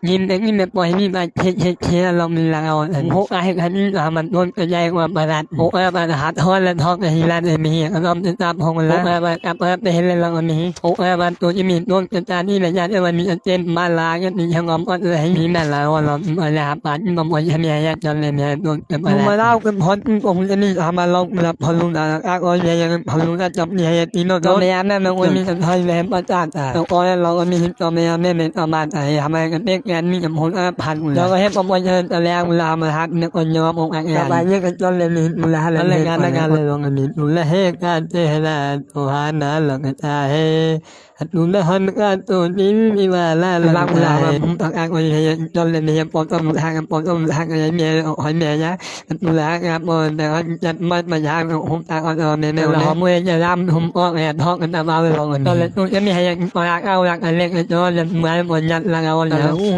ຍິ້ມແຕ່ຍິ້ມແຕ່ປ່ອຍມີບາດເຈັບເຮັດເຮັດລອງມີລາວໂຮກອາເຮັດໃຫ້ມີອາມັນໂດນກະໃຫຍ່ກວ່າບາດໂຮກອາບາດຫັດຮອນແລະທອກກະຮີລານເອມີອາລອມຕິດຕາມຂອງລາວໂຮກອາບາດກັບອາໄປເຮັດແລະລອງມີໂຮກອາບາດໂຕຈິມີໂດນກະຕານີ້ລະຍາດແຕ່ວ່າມີອາເຈນມາລາຍະຕິຍັງອອມອອດເລີຍມີແມ່ນລາວລອມອາລາບາດນຳບໍ່ໃຫ້ມີອາຍາດຈອນແລະມີໂດນກະມາລາວກະພອນໂຕນີ້ອາມາລອງລະພອນລຸນອາອາກອຍແລະຍັງພອນລຸນອາຈັບມີໃຫ້ Ino to me ame me umi to thoi me pa ta ta to ko lo mi to me ame me to ma ta ya ma ka pe ka ni mo a phan u lo he pa mo ya ta le u la ma ha ne ko nyo mo a ya ba ye ka to le ni u la ha le ga na ga le lo ni u la he ka te la to ha na lo ka ta he tu la han ka to ni mi wa la la u la ma ta ka ko ye to le ni po to ha po to ha ka ye me o ha me ya ລະ ແມ່ນແມ່ນ ລະ ຫອມເມື່ອຍ ຈະລຳ ຫອມອອກ ແອດ ທອກ ອັນຕະເວົ້າ ລອງ ຕອນແລກ ຕູ້ ຈະມີ ໃຫ້ ປາກ ເອົາ ລັກ ອັນເລັກ ອັນນ້ອຍ ລະ ເມື່ອຍ ບໍ່ ຍັດ ລະ ເອົາ ລະ